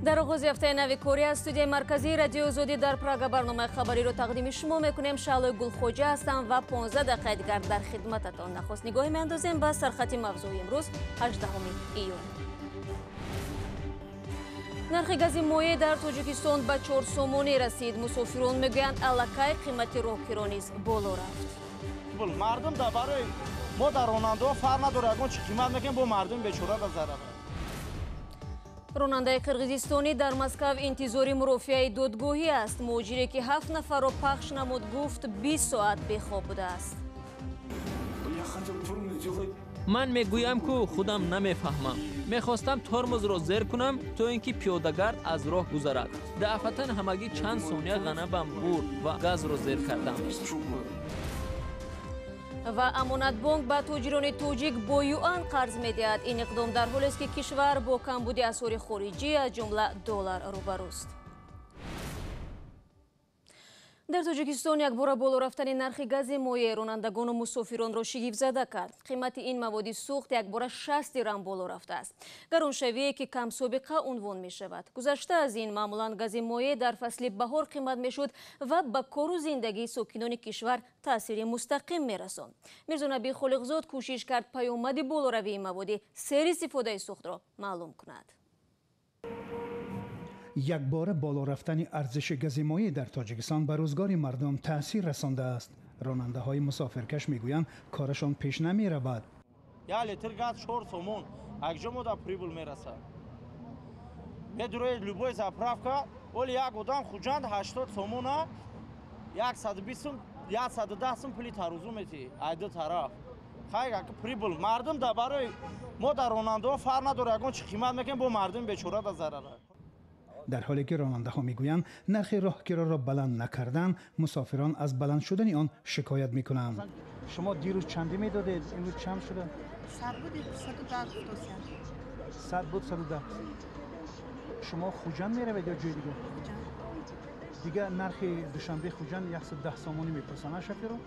Дар оғози ҳафтаи нави корӣ аз студияи марказии Радиои Озодӣ дар Прага барномаи хабариро тақдими шумо мекунем. Шаълои Гулхоҷа ҳастам ва 15 дақиқаи дигар дар хидмататон. Нахуст нигоҳе меандозем ба сархати мавзӯи имрӯз, 18 июн. Нархи гази моеъ дар Тоҷикистон ба 4 сомонӣ расид. Мусофирон мегӯянд, аллакай қимати роҳкиро низ боло рафт. Мардум дар барои мо дар ронандаҳо фарқ надорад, ягон чӣ қимат мекунем, бо мардуми бечора ба зарар. Ронандаи қирғизистонӣ дар Москав интизори мурофиаи додгоҳӣ аст. Муҳоҷире ки 7 нафарро пахш намуд, гуфт 20 соат бехоб будааст. Ман мегӯям, ку худам намефаҳмам. Мехостам тормозро зер кунам, то ин ки пиёдагард аз роҳ гузарад. Дафъатан ҳамагӣ чанд сония ғанабам бурд ва газро зер кардам. Ва Амонатбонк ба тоҷирони тоҷик бо юан қарз медиҳад. Ин иқдом дар ҳолест, ки кишвар бо камбуди асъори хориҷӣ, аз ҷумла доллар, рӯбарӯст. Дар Тоҷикистон якбора боло рафтани нархи гази моеъ ронандагону мусофиронро шигифтзада кард. Қимати ин маводи сӯхт якбора 60 дирам боло рафтааст. Гароншавие ки камсобиқа унвон мешавад. Гузашта аз ин, маъмулан гази моеъ дар фасли баҳор қимат мешуд ва ба кору зиндагии сокинони кишвар таъсири мустақим мерасонд. Мирзонаби Холиқзод кӯшиш кард паёмади болоравии маводи сер истифодаи сӯхтро маълум кунад. Якбора боло рафтани арзиши гази моеъ дар Тоҷикистон ба рӯзгори мардум таъсир расондааст. Ронандаҳои мусофиркаш мегӯянд, корашон пеш намеравад. Як литр газ 4 сомон, акҷо мо дар прибыль мерасад? Медурои любой заправка, оли як одам Хуҷанд 80 сомона, 120 сум, 110 сум пули тарозу метиҳӣ ай ду тараф. Хай, прибыль мардум дар барои мо дар ронандаҳо фарқ надорад, ягон чӣ қимат мекунем, бо мардуми бечора да зарар. Дар ҳоле ки ронандаҳо мегӯянд, нархи роҳкироро баланд накардан, мусофирон аз баланд шудани он шикоят мекунанд. Шумо дирӯз чандӣ медодед, имрӯз чанд шуда? 100 буд, 110. 100 буд, 110. Шумо Хуҷанд меравед ё ҷои дигар? Дигар нархи Душанбе Хуҷанд 110 сомонӣ мепурсанд, шофёро.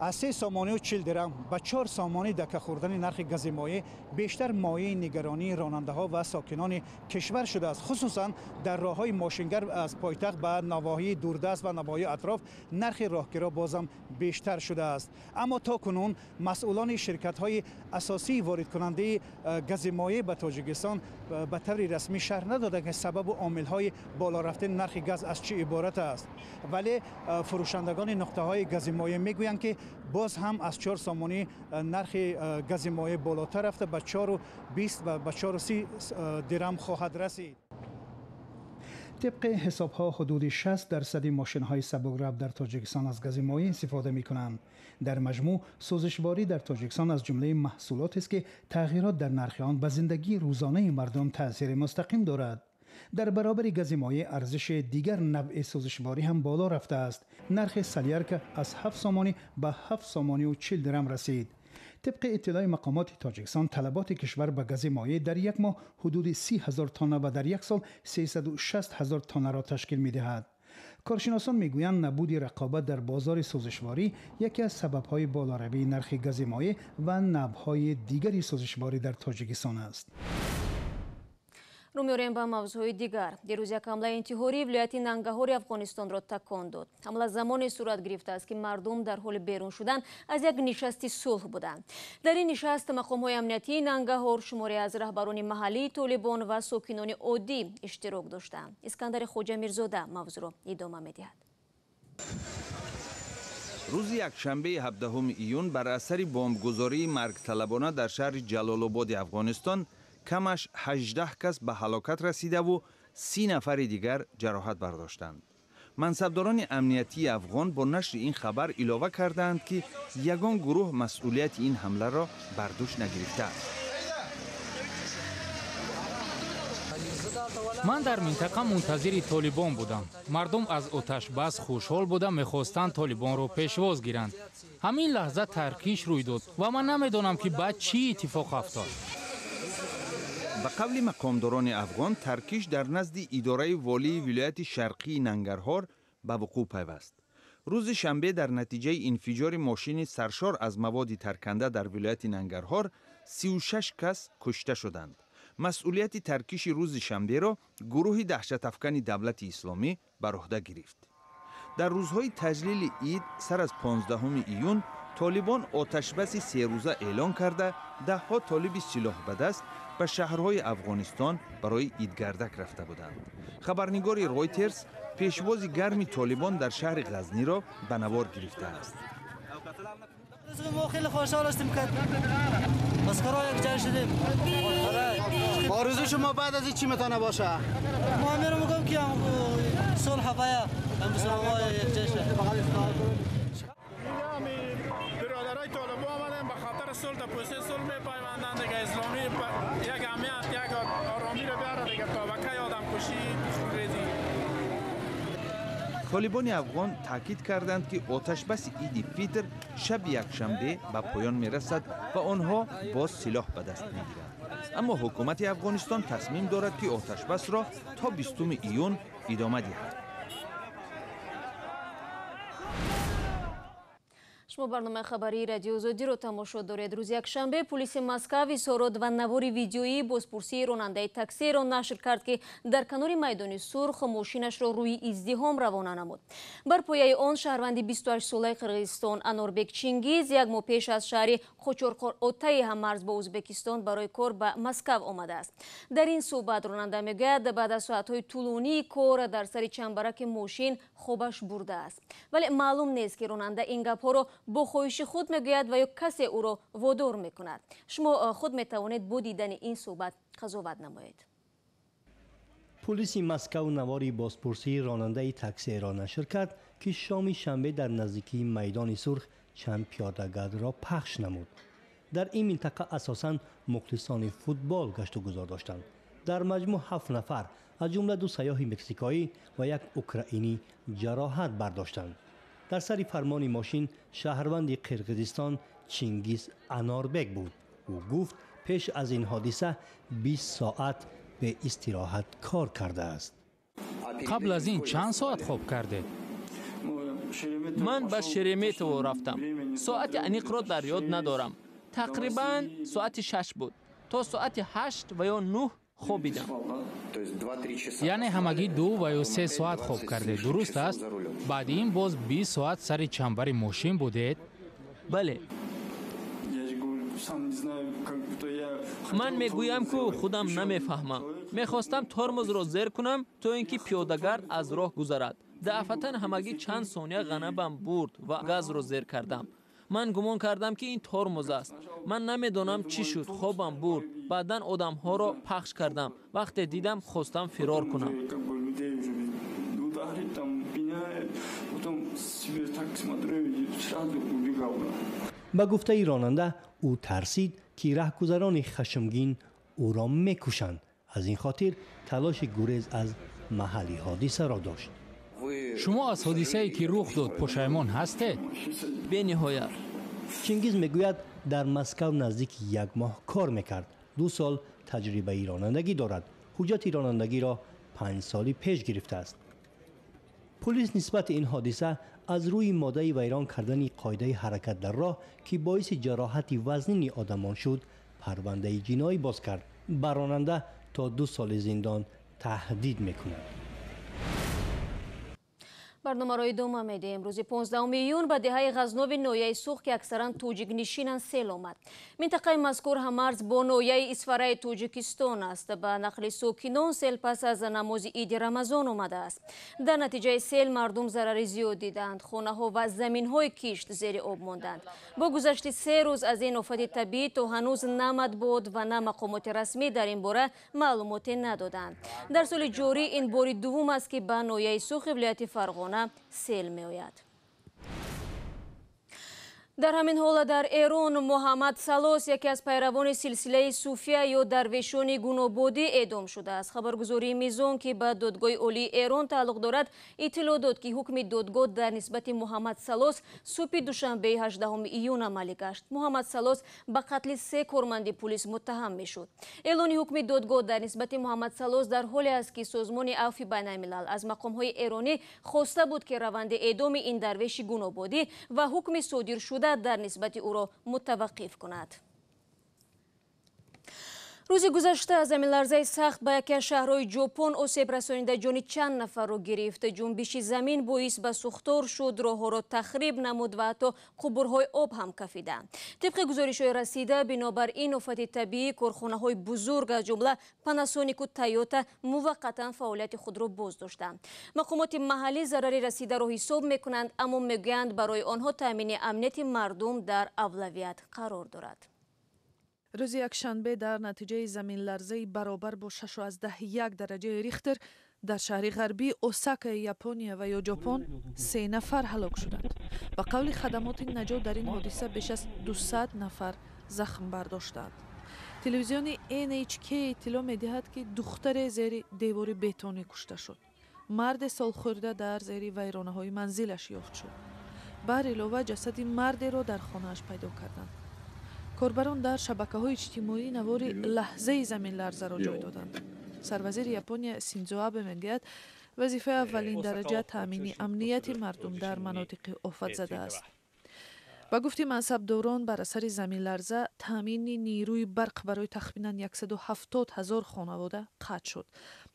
Аз 3 сомонию 40 дирам ба 4 сомонӣ дака хӯрдани нархи гази моеъ бештар мояи нигаронии ронандаҳо ва сокинони кишвар шудааст. Хусусан дар роҳҳои мошингард аз пойтахт ба навоҳии дурдаст ва навоҳии атроф нархи роҳкиро бозам бештар шудааст. Аммо то кунун масъулони ширкатҳои асосии воридкунандаи гази моеъ ба Тоҷикистон ба таври расмӣ шарҳ надоданд, ки сабабу омилҳои боло рафтани нархи газ аз чӣ иборат аст. Вале фурӯшандагони нуқтаҳои гази моеъ мегӯянд, ки боз ҳам аз 4 сомонӣ нархи гази моеъ болотар рафта, ба 4,20 ва ба 4,30 дирам хоҳад расид. Тибқи ҳисобҳо, ҳудуди 60 дарсади мошинҳои сабукрав дар Тоҷикистон аз гази моеъ истифода мекунанд. Дар маҷмӯъ, сӯзишворӣ дар Тоҷикистон аз ҷумлаи маҳсулотест, ки тағйирот дар нархи он ба зиндагии рӯзонаи мардум таъсири мустақим дорад. Дар баробари гази моеъ арзиши дигар навъи сӯзишворӣ ҳам боло рафтааст. Нархи солярка аз 7 сомонӣ ба 7 сомонию 40 дирам расид. Тибқи иттилои мақомоти Тоҷикистон, талаботи кишвар ба гази моеъ дар як моҳ ҳудуди 30 ҳазор тонна ва дар як сол 360 ҳазор тоннаро ташкил медиҳад. Коршиносон мегӯянд, набуди рақобат дар бозори сӯзишворӣ яке аз сабабҳои болоравии нархи гази моеъ ва навъҳои дигари сӯзишворӣ дар Тоҷикистон аст. Рӯ меорем ба мавзӯъҳои дигар. Дирӯз як ҳамлаи интиҳорӣ вилояти Нангаҳори Афғонистонро такон дод. Ҳамла замоне сурат гирифтааст, ки мардум дар ҳоли берун шудан аз як нишасти сулҳ буданд. Дар ин нишаст мақомҳои амниятии Нангаҳор, шуморе аз раҳбарони маҳаллии толибон ва сокинони оддӣ иштирок доштанд. Искандари Хоҷамирзода мавзӯъро идома медиҳад. Рӯзи якшанбеи 17 июн бар асари бомбгузории маргталабона дар шаҳри Ҷалолободи Афғонистон камаш 18 кас ба ҳалокат расидаву 30 нафари дигар ҷароҳат бардоштанд. Мансабдорони амниятии афғон бо нашри ин хабар илова кардаанд, ки ягон гурӯҳ масъулияти ин ҳамларо бар дӯш нагирифтааст. Ман дар минтақа мунтазири толибон будам. Мардум аз оташбас хушҳол буда, мехостанд толибонро пешвоз гиранд. Ҳамин лаҳза таркиш рӯй дод ва ман намедонам, ки баъд чӣ иттифоқ афтод. Ба қавли мақомдорони афғон, таркиш дар назди идораи волии вилояти шарқии Нангарҳор ба вуқӯъ пайваст. Рӯзи шанбе дар натиҷаи инфиҷори мошини саршор аз маводи тарканда дар вилояти Нангарҳор 36 кас кушта шуданд. Масъулияти таркиши рӯзи шанберо гурӯҳи даҳшатафкани Давлати Исломӣ бар уҳда гирифт. Дар рӯзҳои таҷлили ид сар аз 15 июн толибон оташбаси серӯза эълон карда, даҳҳо толиби силоҳ ба даст ба шаҳрҳои Афғонистон барои идгардак рафта буданд. Хабарнигори Ройтерс пешвози гарми толибон дар шаҳри Ғазниро ба навор гирифтааст. ما خیلی خوشحال هستیم که مسخره یک جای شدیم. آرزو شما بعد از این چی میتونه باشه؟ ما میرم میگم که صلح باید هم مسلمان یک جای شه. برادرای طالبان آمدن به خاطر صلح، در پوسته صلح میپیوندند دیگه. اسلامی یک امنیت، یک آرامی رو بیاره دیگه، تا بکه آدم کشی خونریزی. Толибони афғон таъкид карданд, ки оташбаси иди фитр шаби якшанбе ба поён мерасад ва онҳо боз силоҳ ба даст мегиранд. Аммо ҳукумати Афғонистон тасмим дорад, ки оташбасро то 20 июн идома диҳад. Шумо барномаи хабарии Радиои Озодиро тамошо доред. Рӯзи якшанбе пулиси Москав изҳорот ва навори видеоии бозпурсии ронандаи таксиро нашр кард, ки дар канори майдони Сурх мошинашро рӯи издиҳом равона намуд. Бар пояи он шаҳрванди 28-солаи Қирғизистон Анорбек Чингиз як моҳ пеш аз шаҳри Қочорқор-Отаи ҳаммарз бо Ӯзбекистон барои кор ба Москав омадааст. Дар ин суҳбат ронанда мегӯяд, баъд аз соатҳои тӯлонии кор дар сари чамбараки мошин хобаш бурдааст. Вале маълум нест, ки ронанда ин гапҳоро бо хоҳиши худ мегӯяд ва ё касе ӯро водор мекунад. Шумо худ метавонед бо дидани ин суҳбат қазоват намоед. Пулиси Москав навори бозпурсии ронандаи таксиеро нашр кард, ки шоми шанбе дар наздикии майдони Сурх чанд пиёдагардро пахш намуд. Дар ин минтақа асосан мухлисони футбол гаштугузор доштанд. Дар маҷмӯъ 7 нафар, аз ҷумла 2 сайёҳи мексикоӣ ва як украинӣ ҷароҳат бардоштанд. Дар сари фармони мошин шаҳрванди Қирғизистон Чингиз Анорбек буд. Ӯ гуфт, пеш аз ин ҳодиса 20 соат бе истироҳат кор кардааст. Қабл аз ин чанд соат хоб кардед? Ман ба Шереметьево рафтам. Соати аниқро дар ёд надорам. Тақрибан соати 6 буд. То соати 8 ва ё 9 хобидам. Яъне ҳамагӣ 2 ва ё 3 соат хоб кардед, дуруст аст? Баъди ин боз 20 соат сари чамбари мошин будед? Бале. Ман мегӯям, ку худам намефаҳмам. Мехостам тормозро зер кунам, то ин ки пиёдагард аз роҳ гузарад. Дафъатан ҳамагӣ чанд сония ғанабам бурд ва газро зер кардам. Ман гумон кардам, ки ин тормоз аст. Ман намедонам чӣ шуд, хобам бурд. Баъдан одамҳоро пахш кардам. Вақте дидам, хостам фирор кунам. Ба гуфтаи ронанда, ӯ тарсид, ки раҳгузарони хашмгин ӯро мекушанд. Аз ин хотир талоши гурез аз маҳалли ҳодисаро дошт. Шумо аз ҳодисае, ки рух дод, пушаймон ҳастед? Бениҳоят. Чингиз мегӯяд, дар Москав наздики як моҳ кор мекард. 2 сол таҷрибаи ронандагӣ дорад. Ҳуҷҷати ронандагиро 5 соли пеш гирифтааст. Пулис нисбати ин ҳодиса аз рӯи моддаи вайрон кардани қоидаи ҳаракат дар роҳ, ки боиси ҷароҳати вазнини одамон шуд, парвандаи ҷиноӣ боз кард. Ба ронанда то 2 соли зиндон таҳдид мекунад. Барномаро идома медиҳем. Рӯзи 15 июн ба деҳаи Ғазнови ноҳияи Суғд, ки аксаран тоҷикнишинанд, сел омад. Минтақаи мазкур ҳамарз бо ноҳияи Исфараи Тоҷикистон аст. Ба нақли сокинон, сел пас аз намози иди Рамазон омадааст. Дар натиҷаи сел мардум зарари зиёд диданд. Хонаҳо ва заминҳои кишт зери об монданд. Бо гузашти 3 рӯз аз ин офати табиӣ то ҳанӯз на матбуот ва на мақомоти расмӣ дар ин бора маълумоте надоданд. Дар соли ҷорӣ ин бори дуввум аст, ки ба ноҳияи Суғди вилояти Фарғона сел меояд. Дар ҳамин ҳола дар Эрон Муҳаммад Салос, яке аз пайравони силсилаи суфия ё дарвешони гунободӣ, эъдом шудааст. Хабаргузории Мизон, ки ба додгоҳи олии Эрон тааллуқ дорад, иттилоъ дод, ки ҳукми додгоҳ дар нисбати Муҳаммад Салос субҳи душанбеи 18 июн амалӣ гашт. Муҳаммад Салос ба қатли 3 корманди пулис муттаҳам мешуд. Эълони ҳукми додгоҳ дар нисбати Муҳаммад Салос дар ҳоле аст, ки созмони Авфи Байналмилал аз мақомҳои эронӣ хоста буд, ки раванди эъдоми ин дарвеши гунободӣ ва ҳукми содиршуда дар нисбати ӯро мутаваққиф кунад. Рӯзи гузашта заминларзаи сахт ба яке аз шаҳрҳои Ҷопон осеб расонида ҷони чанд нафарро гирифт. Ҷунбиши замин боис ба сӯхтор шуд, роҳҳоро тахриб намуд ва ҳатто қубурҳои об ҳам кафиданд. Тибқи гузоришҳои расида, бинобар ин офати табиӣ корхонаҳои бузург аз ҷумла Панасонику Тойота муваққатан фаъолияти худро боз доштанд. Мақомоти маҳаллӣ зарари расидаро ҳисоб мекунанд, аммо мегӯянд, барои онҳо таъмини амнияти мардум дар авлавият қарор дорад. Рӯзи якшанбе дар натиҷаи заминларзаи баробар бо 6,1 дараҷаи Рихтер дар шаҳри ғарбии Осакаи Япония ва ё Ҷопон се нафар ҳалок шуданд. Ба қавли хадамоти наҷот, дар ин ҳодиса беш аз 200 нафар захм бардоштаанд. Телевизиони NHK иттилоъ медиҳад, ки духтаре зери девори бетонӣ кушта шуд. Марде солхӯрда дар зери вайронаҳои манзилаш ёфт шуд. Бар илова, ҷасади мардеро дар хонааш пайдо карданд. Корбарон дар шабакаҳои иҷтимоӣ навори лаҳзаи заминларзаро ҷой доданд. Сарвазири Япония Синдзо Абе мегӯяд, вазифаи аввалин дараҷа таъмини амнияти мардум дар манотиқи офатзада аст. Ба гуфти мансабдорон, бар асари заминларза таъмини нерӯи барқ барои тахминан 170 ҳазор хонавода қатъ шуд.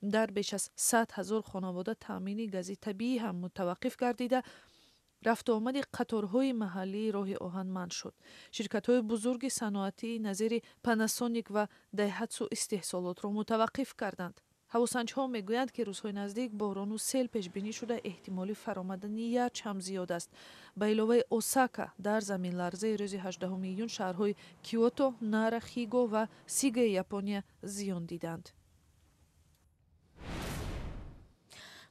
Дар беш аз 100 ҳазор хонавода таъмини гази табиӣ ҳам мутаваққиф гардида, рафтуомади қаторҳои маҳаллии роҳи оҳан манъ шуд. Ширкатҳои бузурги саноатии назири Панасоник ва Дайҳатсу истеҳсолотро мутаваққиф карданд. Ҳавосанҷҳо мегӯянд, ки рӯзҳои наздик борону сел пешбинӣ шуда, эҳтимоли фаромадани ярч ҳам зиёд аст. Ба иловаи Осака, дар заминларзаи рӯзи 18 июн шаҳрҳои Киото, Нара, Хиго ва Сигаи Япония зиён диданд.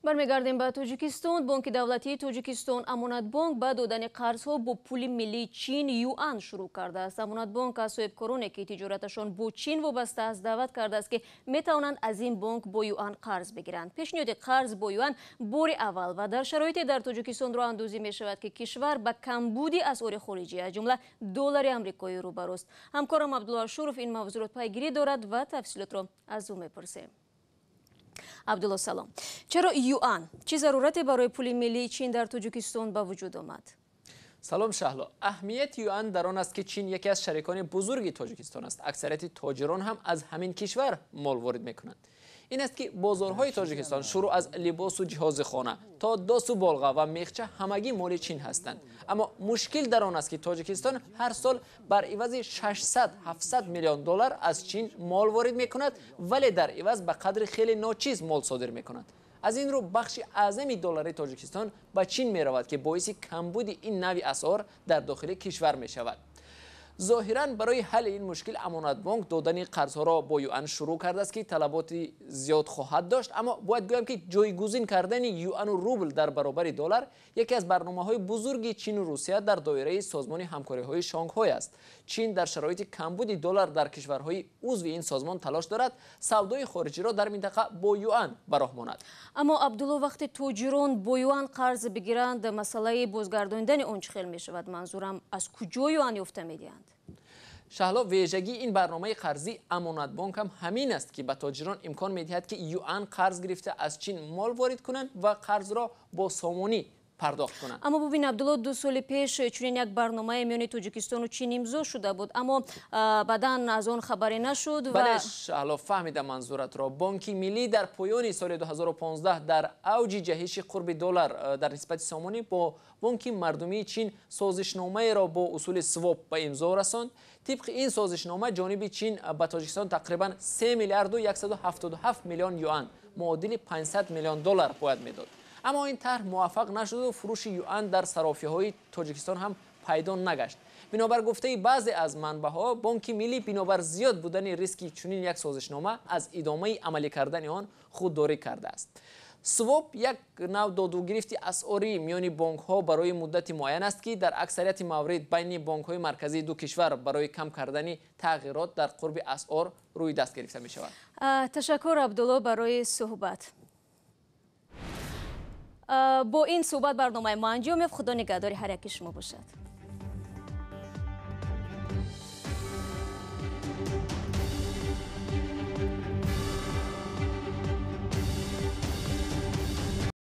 Бармегардем ба Тоҷикистон. Бонки давлатии Тоҷикистон Амонатбонк ба додани қарзҳо бо пули миллии Чин юан шурӯъ кардааст. Амонатбонк аз соҳибкороне, ки тиҷораташон бо Чин вобаста аст, даъват кардааст, ки метавонанд аз ин бонк бо юан қарз бигиранд. Пешниҳоди қарз бо юан бори аввал ва дар шароите дар Тоҷикистон роҳандозӣ мешавад, ки кишвар ба камбуди асъори хориҷӣ, аз ҷумла доллари амрикоӣ, рӯбарӯст. Ҳамкорам Абдулло Ашуров ин мавзӯъро пайгирӣ дорад ва тафсилотро аз ӯ мепурсем. Абдулло, салом. Чаро юан? Чӣ зарурате барои пули миллии Чин дар Тоҷикистон ба вуҷуд омад? Салом, Шаҳло. Аҳамияти юан дар он аст, ки Чин яке аз шарикони бузурги Тоҷикистон аст. Аксарияти тоҷирон ҳам аз ҳамин кишвар мол ворид мекунанд. Ин аст, ки бозорҳои Тоҷикистон шурӯъ аз либосу ҷиҳози хона то досу болға ва мехча ҳамагӣ моли Чин ҳастанд. Аммо мушкил дар он аст, ки Тоҷикистон ҳар сол бар ивази 600-700 миллион доллар аз Чин мол ворид мекунад, вале дар иваз ба қадри хеле ночиз мол содир мекунад. Аз ин рӯ бахши аъзами доллари Тоҷикистон ба Чин меравад, ки боиси камбуди ин навъи асъор дар дохили кишвар мешавад. Зоҳиран, барои ҳалли ин мушкил Амонатбонк додани қарзҳоро бо юан шурӯъ кардааст, ки талаботи зиёд хоҳад дошт. Аммо бояд гӯям, ки ҷойгузин кардани юану рубл дар баробари доллар яке аз барномаҳои бузурги Чину Русия дар доираи Созмони ҳамкориҳои Шонгҳой аст. Чин дар шароити камбуди доллар дар кишварҳои узви ин созмон талош дорад савдои хориҷиро дар минтақа бо юан ба роҳ монад. Аммо, Абдулло, вақте тоҷирон бо юан қарз бигиранд, масъалаи бозгардонидани он чӣ хел мешавад? Манзурам, аз куҷо юан ёфта медиҳанд? Шаҳло, вижагии ин барномаи қарзии Амонатбонк ҳам ҳамин аст, ки ба тоҷирон имкон медиҳад, ки юан қарз гирифта, аз Чин мол ворид кунанд ва қарзро бо сомонӣ пардохт кунанд. Аммо бубин, Абдулло, 2 соли пеш чунин як барномаи миёни Тоҷикистону Чин имзо шуда буд, аммо баъдан аз он хабаре нашуд. Бале, Шаҳло, фаҳмидам манзуратро. Бонки Миллӣ дар поёни соли 2015 дар авҷи ҷаҳиши қурби доллар дар нисбати сомонӣ бо Бонки Мардумии Чин созишномаеро бо усули своп ба имзо расонд. Тибқи ин созишнома, ҷониби Чин ба Тоҷикистон тақрибан 3 миллиарду 177 миллион юан, муодили 500 миллион доллар, бояд медод. Аммо ин тарҳ муваффақ нашуду фурӯши юан дар сарофиҳои Тоҷикистон ҳам пайдо нагашт. Бинобар гуфтаи баъзе аз манбаъҳо, Бонки Миллӣ бинобар зиёд будани риски чунин як созишнома аз идомаи амалӣ кардани он худдорӣ кардааст. Своп як нав додугирифти асъорӣ миёни бонкҳо барои муддати муайян аст, ки дар аксарияти маврид байни бонкҳои марказии ду кишвар барои кам кардани тағйирот дар қурби асъор рӯи даст гирифта мешавад. Ташаккур, Абдулло, барои суҳбат. Бо ин суҳбат барномаи мо анҷом ёфт. Худо нигаҳдори ҳар яки шумо бошад.